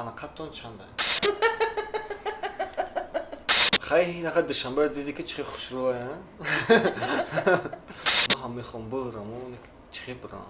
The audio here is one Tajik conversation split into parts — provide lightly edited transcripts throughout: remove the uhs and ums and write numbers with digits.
Ана қадтон чанда? Хай, инақа Душанберо дидӣ, ки чӣ хел хушрӯя? Ман ҳам мехоҳам бирам, чӣ хел бирам?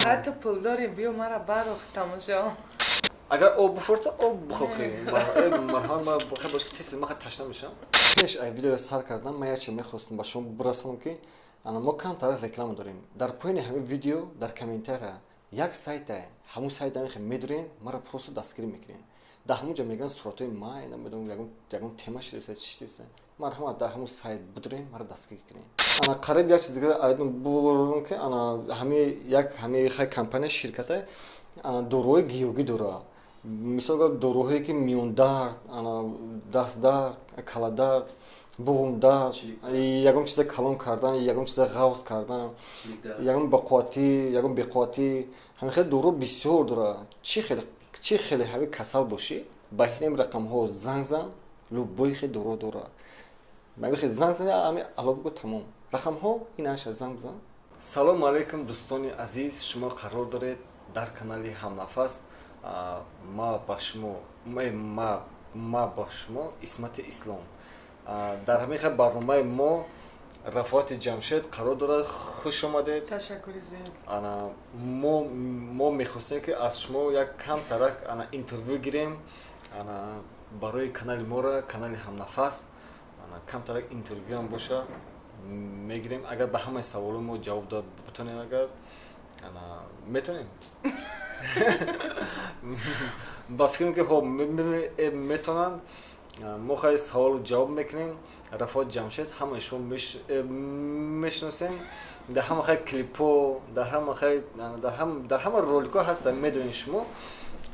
Ҳатто пул дорӣ, биё, мара барох, тамошо. Агар об буфорта, об бухохӣ, марҳамат. Ма хел бош, ки тез маха ташна мешавам. Пеш ай видеоро сар кардам, ман якчи мехостам ба шумо бирасонам, ки ана мо камтар реклама дорем. Дар поёни ҳамин видео, дар комментария як сайта, ҳамун сайта мехе медурем, маро просто дастгирӣ мекунем. Дар ҳамун ҷо мегӯянд суратҳои ма, намедонам, ягон тема ширеса, чи ширеса. Марҳамат, дар ҳамун сайт бидурем, маро дастгирӣ кунем. Ана қариб як чиз дигар айдон бурам, ки ана ҳами як ҳами хай компания, ширката, ана доруҳои гиёгӣ дора. Мисол, доруҳое ки миёндард, ана дастдард, каладард, буғумдард, ягон чиза калон кардан, ягон чиза ғавз кардан, ягон бақувватӣ, ягон беқувватӣ, ҳамин хел дору бисёр дора. Чӣ хел, чӣ хеле ҳами касал бошӣ, ба ҳинам рақамҳо занг зан, любой хел дору дора. Ҳами хел занг зан, ҳами ало бугӯ, тамом. Рақамҳо ин аша, занг бизан. Салому алайкум, дӯстони азиз! Шумо қарор доред дар канали Ҳамнафас. Ма ба шумо, ма ба шумо Исмати Ислом. Дар ҳамин хел барномаи мо Рафоати Ҷамшед қарор дорад. Хуш омадед. Ташаккури зиёд. Ана мо мехостем, ки аз шумо як камтарак ана интервю гирем, ана барои канали мора, канали Ҳамнафас. Ана камтарак интервюам боша мегирем. Агар ба ҳамаи саволои мо ҷавоб дод битонем, агар ана метонем, ба фикрам, ки хоб метонанд. Мо хай саволу ҷавоб мекунем. Рафоат Ҷамшед ҳамаи шумо мешиносем, дар ҳама хай клипҳо, дар ҳама хай, дар ҳама роликҳо ҳастанд. Медонед шумо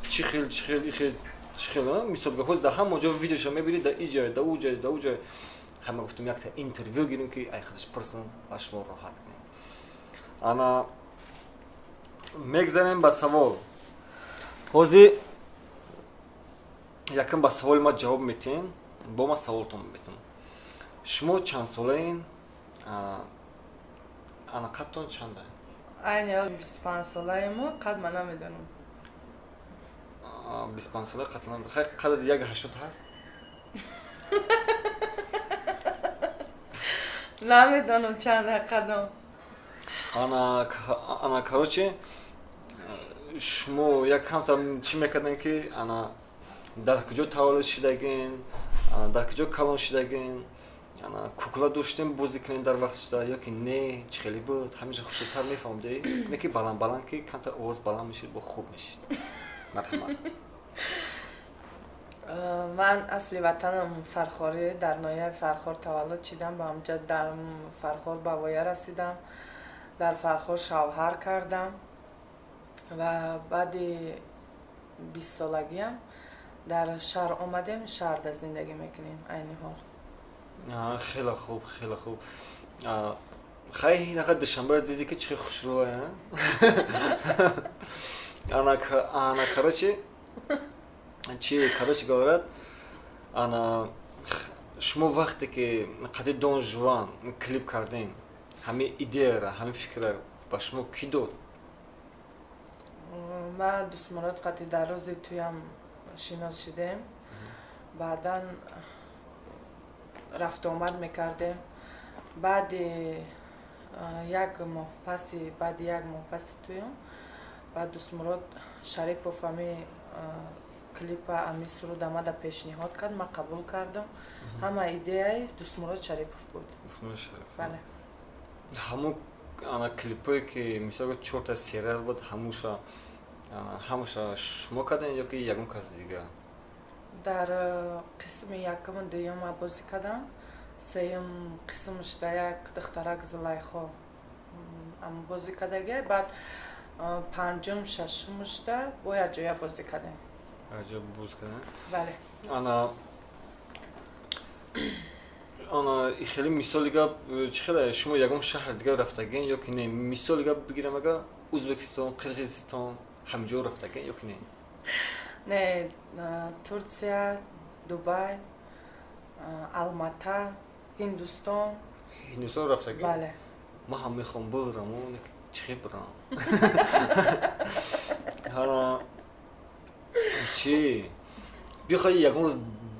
чӣ хел, чӣ хел, хел, чӣ хел. Мисол, ҳоз дар ҳама ҷо видеошо мебинед, дар и ҷой, дар ӯ ҷой, дар ӯ ҷой. Ҳама гуфтем, якта интервю гирем, ки ай худаш пурсам ва шумо роҳат кунем. Ана мегзарем ба савол. Ҳозир якм ба саволи ма ҷавоб метиҳен, бо ма саволтон метиҳам. Шумо чанд солаен? Ана қадтон чанда? Айни ҳол 25 солаему, қад ма намедонам. 25 сола, қад хай, қадат 1,80 ҳаст? Намедонам чанда қадам. Ана, короче, шумо як камтар чӣ мекардем, ки ана дар куҷо таваллуд шидагин, дар куҷо калон шидагин, ана кукла доштем бозӣ кунем дар вақт шуда ё ки не, чӣ хеле буд, ҳамеша хушрӯтар мефаҳмидӣ? Не ки баланд баланд, ки камтар овоз баланд мешид, бо хуб мешид. Марҳамат. Ман асли ватанам Фархорӣ, дар ноҳияи Фархор таваллуд шидам. Ба ҳамҷа дар Фархор ба воя расидам, дар Фархор шавҳар кардам ва баъди 20 солагиам дар шаҳр омадем, шаҳрда зиндагӣ мекунем айни ҳол. Хеле хуб, хеле хуб. Хай, инақа Душанберо дидӣ, ки чӣ хел хушрӯя? Ана, короче, чи, короче говорят, ана шумо вақте ки қади Дон Жуан клип кардем, ҳамин идеяра, ҳамин фикра ба шумо кӣ дод? Ман Дӯстмурод қати дар рӯзи туям шинос шидем. Баъдан рафтуомад мекардем. Баъди як моҳ паси, баъди як моҳ паси туям, баъд Дӯстмурод Шарипов ами клипа, ами суруд омада пешниҳод кард, ман қабул кардам. Ҳама идеяи Дӯстмурод Шарипов буд. Бале. Ҳамун ана клипое ки, мисол, чорта сериал буд, ҳамуша, ҳамаша шумо кардем ё ки ягон кас дига? Дар қисми якуму дуюм ма бозӣ кардам. Сеюм қисмаш да як духтарак Зулайхо бозӣ кардагия. Баъд панҷум, шашумушда бо якҷоя бозӣ кардем. Якҷоя бозӣ кардем. Бале. Ана хеле, мисоли гап, чӣ хеле, шумо ягон шаҳр дигар рафтагин ё ки не? Мисоли гап бигирам, агар Ӯзбекистон, Қирғизистон, ҳамҷо рафтагин ё ки не? Не, Турсия, Дубай, Алмата, Ҳиндустон. Ҳиндустон рафтагин? Бале. Ман ҳам мехоҳам бирам, чӣ хел бирам? Ана чи бихоҳӣ ягон рӯз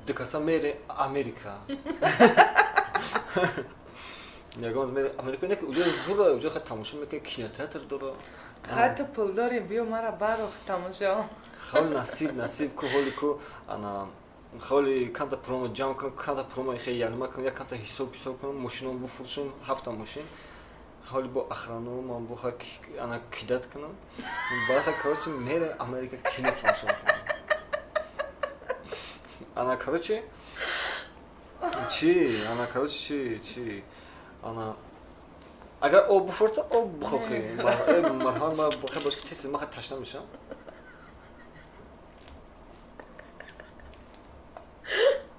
дукаса мере Америка. Ягон рӯз мере Америка, не ки уҷо зура, уҷо хай тамошо мекунӣ, кинотеатр дора. Хай ту пул дорӣ, биё мара барох тамошо. Хол насиб ку ҳоли ку ана холи канта пуломо ҷамъ кунам, канта пуломо хе янима кунам, як канта ҳисоб кунам, мошином буфурӯшам, ҳафта мошин. Ҳоли бо охрану ман бо ха ана кидат кунам. Баъд короче мерем Америка кино тамошо мекунам. Ана короче чи, ана короче чи, ана агар об буфурта об бухохи. Марҳамат, ма бохе бош ки тез ма ташна мешам.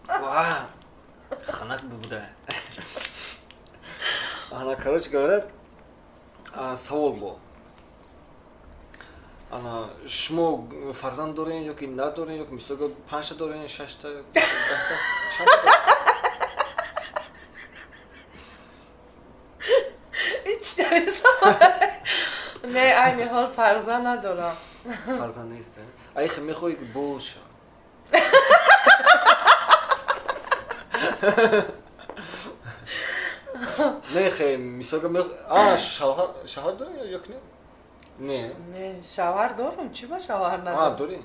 Ва ханак буда. Ана короче говорят, савол бо. Ана шумо фарзанд дорен ё ки надорен, ё ки мисол панҷта дорен, шашта, даҳта, чандта? Ҳеҷ дар савол. Не, айни ҳол фарзанд надорам. Фарзанд нест, ай хе мехоҳӣ ки боша. Не, хе мисол шавҳар дорӣ ё ки не? Не. Не, шавҳар дорам, чӣ ба шавҳар надорам? А, дорӣ?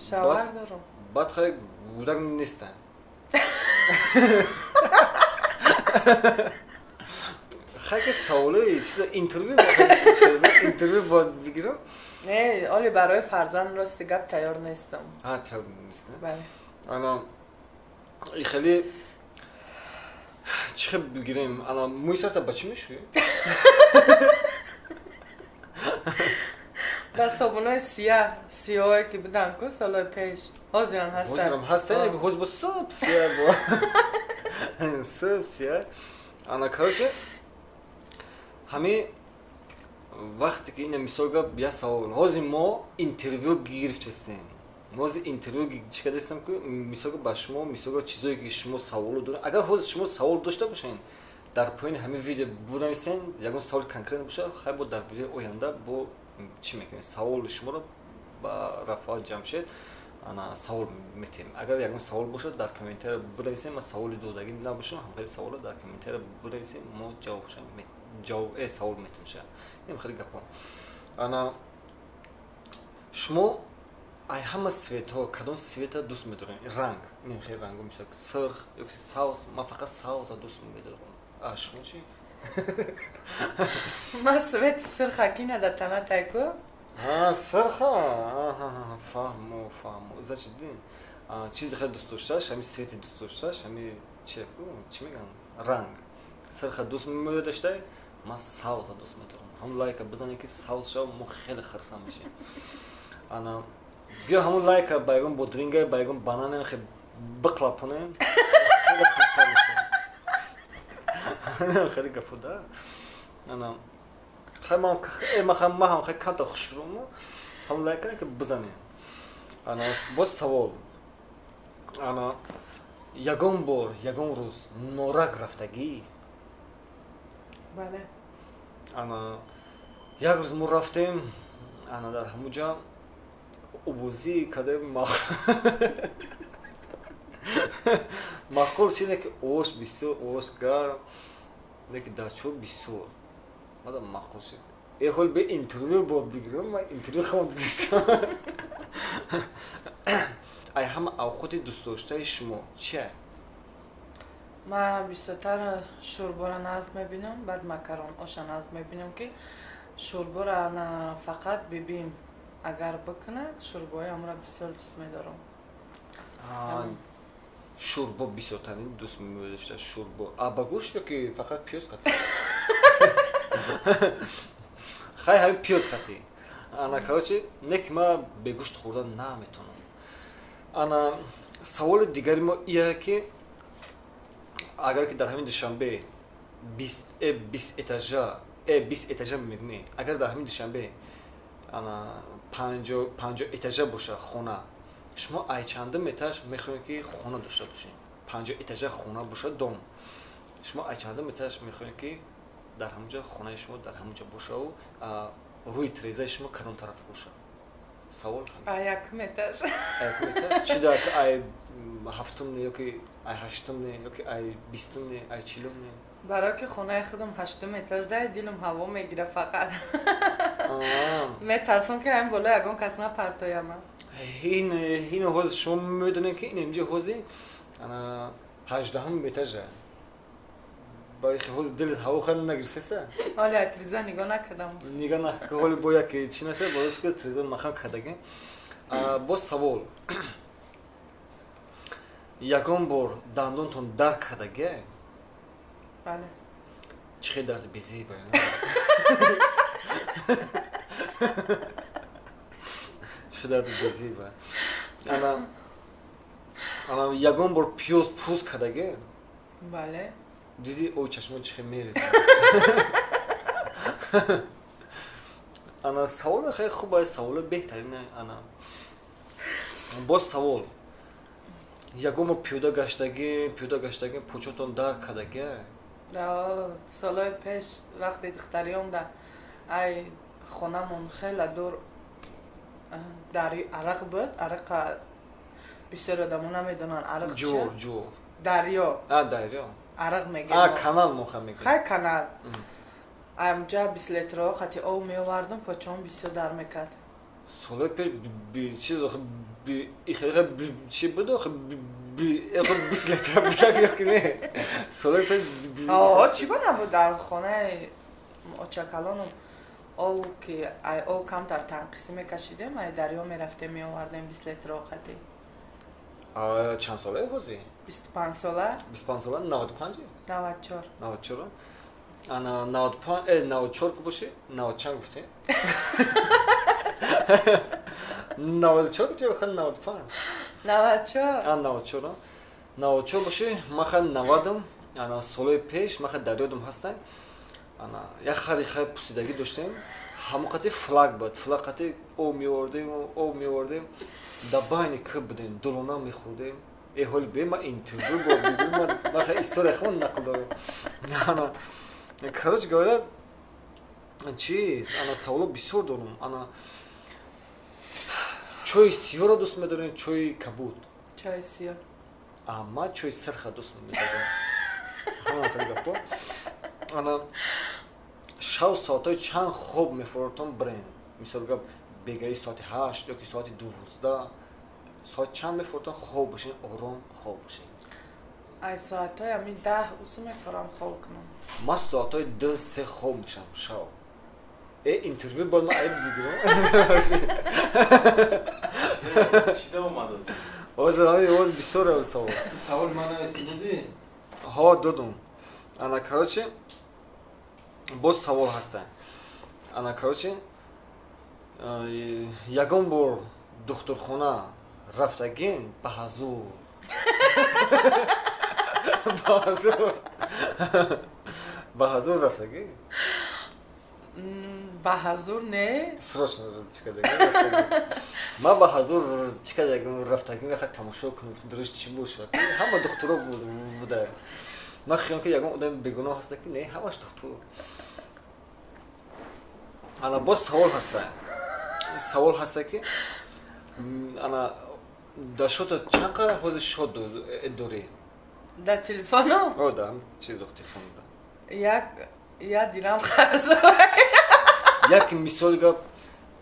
Шавҳар дорам. Баъд хай гудак неста. Хай ки саволои чиза интервю интервю бояд бигирам? Не, оли барои фарзанд рости гап тайёр нестам. А, тайёр нест. Бале. Ана хеле чӣ хел бигирем? Ана мӯи сарта ба чӣ мешӯӣ? Ба собунои сия, сиёҳое ки буданд ку солҳои пеш. Ҳозирам ҳастанд. Ҳозирам ҳастанд, ҳозир бо суб сия бо. Суб сия. Ана короче ҳами вақте ки ина мисол гап я савол. Ҳозир мо интервю гирифтестем. Ҳозир интервю чӣ кардастем ки мисол ба шумо мисол чизое ки шумо саволо доред. Агар ҳозир шумо савол дошта бошед, дар поёни ҳамин видео бинависен, ягон савол конкретно бошад, хай бо дар видеои оянда бо чӣ мекунем? Саволи шуморо ба Рафъат Ҷамшед ана савол метиҳем. Агар ягон савол бошад, дар комментария бинависем. Ман саволи додагӣ набошам, ҳамхели саволро дар комментария бинависем, мо ҷавобша савол метиҳем. Ин хеле гапҳо. Ана шумо ай ҳама светҳо кадом света дӯст медорем? Ранг, ин хеле рангҳо мисол сирх ё савз. Ман фақат савза дӯст медорам. А шумо чӣ? Ман свет сирха ки надатана тайку? А, сирха? Фаҳмо, фаҳмо. Значит, чизи хеле дӯст дошташ, ҳами свети дӯст дошташ, ҳами чи мегӯянд? Ранг. Сирха дӯст медоштай, ман савза дӯст медорам. Ҳамон лайка бизанем ки савз шава, мо хеле хурсанд мешавем. Ана биё ҳамон лайка ба ягон бодринга, ба ягон банане хе биқлапонем, хеле хурсанд мешавем. Хеле гапо да. Ана хай ман ҳам хай камта хушрӯм, ҳамон лайка ки бизанем. Ана боз савол. Ана ягон бор, ягон рӯз норак рафтагӣ? Бале. Ана як рӯз мо рафтем, ана дар ҳамон ҷо обозӣ кардем. Маъқул чи не ки ош бисёр, ош гарм, не ки дачо бисёр. Мада маъқул шид. Э ҳол бе интервю бояд бигирам, ман интервю хеле дӯстам. Ай ҳама авқоти дӯстдоштаи шумо чия? Ман бисёртар шӯрборо назд мебинам, баъд макарон оша назд мебинам, ки шӯрборо фақат бибим агар бикуна, шӯрбои амро бисёр дӯст медорам. Шӯрбо бисёртарин дӯст медошта шӯрбо. А ба гӯшт ё ки фақат пиёз қатӣ? Хай ҳамин пиёз қатӣ. Ана короче, не ки ман бегӯшт хӯрдан наметавонам. Ана саволи дигари мо ия ки агар ки дар ҳамин Душанбе 20 этажа, 20 этажа мегӯем, агар дар ҳамин Душанбе ана 50 этажа боша хона, шумо ай чандум этаж мехоҳед ки хона дошта бошед? 50 этажа хона бошад дом. Шумо ай чандум этаж мехоҳед ки дар ҳамон ҷо хонаи шумо дар ҳамон ҷо бошаву рӯи тирезаи шумо кадом тараф бошад? Савол ҳамин. Якум этаж. Якум этаж? Чӣ дар ай ҳафтум не, ёки ай ҳаштум не, ёки ай бистум не, ай чилум не? Барои ки хонаи худам ҳаштум этаж дай, дилам ҳаво мегира фақат. Метарсам, ки ҳамин боло ягон кас напартояма. Ин ҳозир шумо медонед, ки ин инҷа ҳозир ана 18-ум этажа. Ҳозир дилат ҳаво хеле нагирсеса? Ҳоли ай триза нигоҳ накардам. Нигоҳ накард. Ҳоли бо яке чӣ наша, боз триза махам кардагем. Боз савол. Ягон бор дандонтон дард кардаге? Бале. Чӣ хел дарди безеба? Чӣ хел дарди безеба? Ана ягон бор пиёз пӯст кардаге? Бале. Диди, ой, чашмон чӣ хел мерезад. Ана саволи хеле хуб аст, саволи беҳтарин. Ана боз савол. Ягон бор пиёда гаштагӣ почотон дард кардаге? Солҳои пеш, вақте духтариём да ай хонамон хеле дур дар арақ буд. Арақа бисёр одамо намедонанд, арақ. Ҷӯр, ҷӯр. Дарё. А, дарё. Арақ мегирем. Канал моха мегирем. Хай, канал. Амҷа 20 литро хати об меовардам, почон бисёр дар мекард. Солҳои пеш чиз чи буд охи, 20 литра будак ёки не солҳои пеш? Чӣ ба набуд, дар хонаи очакалоном об ки ай об камтар танқисӣ мекашидем, ай дарё мерафтем, меовардем 20 литро хати. Чанд солае ҳозир? 25 сола. 25 сола, 95? 94. 94. Ана 95, 94 ки бошӣ, навад чанд гуфтем? 94 гуфти ё 95? 94. А, 94. 94 бошӣ, ман ха 90-ам. Ана солҳои пеш ман ха дар ёдам ҳастам, ана як хари хай пусидагӣ доштем, ҳамон қати флаг буд, флаг қати об меовардем, об меовардем, дар байни кӯб будем, дулона мехӯрдем. Э, ҳоли бе ма интервю бо ман ха история хеле нақл дорам. Ана, короче говоря, чиз, ана саволо бисёр дорам. Ана чойи сиёҳро дӯст медорем, чойи кабуд? Чойи сиёҳ. А ман чойи сирха дӯст медорам. Гапо. Ана шав соатҳои чанд хоб мефуротон бирем? Мисол гап, бегаи соати 8 ёки соати 12, соат чанд мефуротон хоб бошен, ором хоб бошен? Ай соатҳои ами 10 усу мефурам хоб кунам. Ман соатҳои 2, 3 хоб мешавам шав. Э, интервю бор ман айб бигирам. Чида омад ҳозир? Ҳозир бисёр савол. Савол ман навист додӣ? Ҳо, додум. Ана, короче, боз савол ҳаста. Ана, короче, ягон бор духтурхона рафтагин ба ҳазур? Ба ҳазур рафтагӣ? Ба ҳазур не. Срочно чӣ кардагӣ? Ман ба ҳазур чӣ кардагӣ, рафтагӣ, мехоҳад тамошо кунам, дуруст чӣ бошад. Ҳама духтуро буда. Ман хиёл ки ягон одами бегуноҳ ҳаста ки не, ҳамаш духтур. Ана боз савол ҳаста, савол ҳаста, ки ана дар шота чанд қадар ҳозир шот дорӣ? Дар телефоном? О, да, чиз, телефон. Як дирам қарз. Як мисол гап,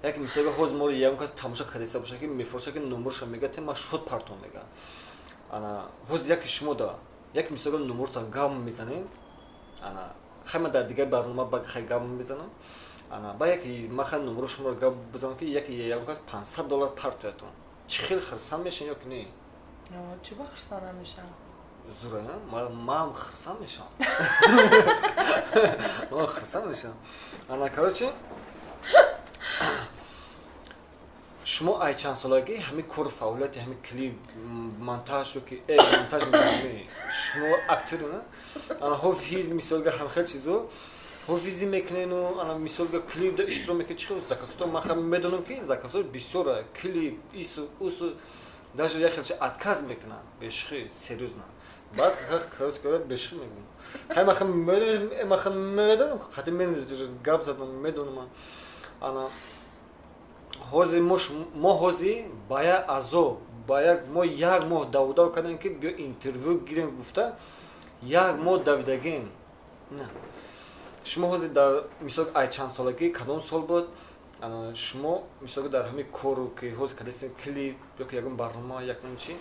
як мисол гап, ҳозир моро ягон кас тамошо кардаиста боша, ки мефурӯша, ки номерша мега, те ман шот партон мега. Ана ҳозир яке шумо да як мисол гап номертон гап мезанем. Ана хай, ман дар дигар барнома ба хай гап мезанам. Ана ба яке ман хай номеро шуморо гап бизанам, ки яке ягон кас 500 доллар партоятон, чӣ хел хирсанд мешин ё ки не? Чӣ ба хирсанд намешам? Зура, ман хирсанд мешавам, ман хирсанд мешавам. Ана, короче, шумо ай чанд солагӣ ҳамин кори фаъолияти, ҳамин клип монтаж ё ки монтаж мекунӣ? Шумо актёр, на? Ана ҳофиз, мисолга, ҳамхел чизо ҳофизӣ мекунену ана мисолга клип да иштирок мекунед, чӣ хел заказото? Ман хел медонам, ки заказҳо бисёра, клип, ису усу, даже як хелча отказ мекунанд, бешухӣ, серьёзно. Баъд, короче говоря, бешухӣ мегӯм, хай, ман хел медонам, қати менеҷер гап задам, медонам. Ана Ҳозир мо ҳозир ба як азоб, ба як мо як моҳ давдав кардем, ки биё интервю гирем гуфта, як моҳ давидагем. На. Шумо ҳозир дар мисол ай чанд солагӣ, кадом сол буд? Шумо мисол дар ҳамин кору ки ҳозир кардастен, клип ё ки ягон барнома, ягон чи,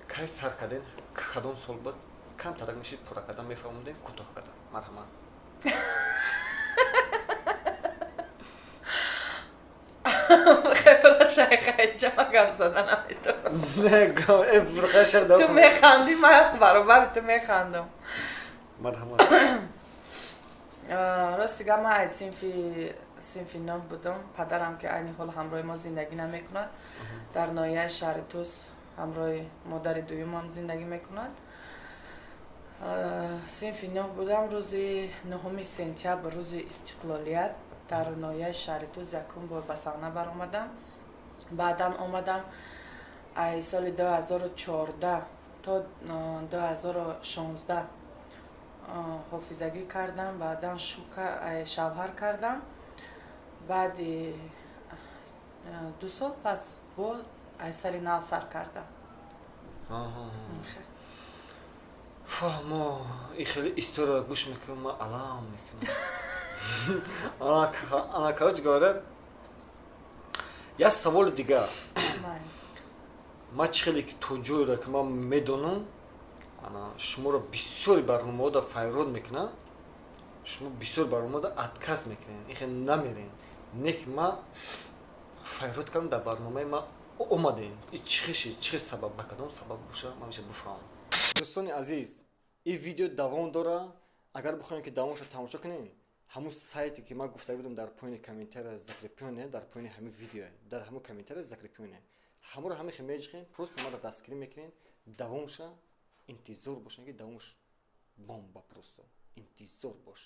кай сар карден, кадом сол буд? Камтарак мешид пурра кардан мефаҳмондем, кӯтоҳ кардан. Марҳамат. Хебра шайха, ма гап зада наметавонам. Не, ту механдӣ, ман баробари ту механдам. Марҳамат. Рости гап, ман аз синфи 9 будам. Падарам, ки айни ҳол ҳамроҳи мо зиндагӣ намекунад, дар ноҳияи шаҳри Тус ҳамроҳи модари дуюмам зиндагӣ мекунад. Синфи 9 будам, рӯзи 9 сентябр, рӯзи истиқлолият, дар ноҳияи шаҳри Тус якум бор ба саҳна баромадам. Баъдан омадам ай соли 2014 то 2016 ҳофизагӣ кардам, баъдан шавҳар кардам. Баъди 2 сол пас бо ай сари нав сар кардам. Фаҳмо, и хеле история гӯш мекунам, ман алам мекунам. Ана, короче говоря, як саволи дигар. Ман чӣ хеле ки то ҷойро ки ман медонам, ана шуморо бисёри барномаҳода файрод мекунанд, шумо бисёр барномаҳода отказ мекунед, ин хел намерен. Не ки ман файрод кардам, дар барномаи ман омадем. И чӣ хел, чӣ хел сабаб, ба кадом сабаб боша, ман меша бифаҳмам. Дӯстони азиз, ин видео давом дора. Агар бихоҳем ки давомашро тамошо кунем, ҳамун сайте ки ман гуфта будам дар поёни комментария закрепёне, дар поёни ҳамин видео, дар ҳамун комментария закрепёне, ҳамуро ҳамин хел меҷиқем, просто маро дастгирӣ мекунем, давомша интизор бошем, ки давомаш бомба, просто интизор бош.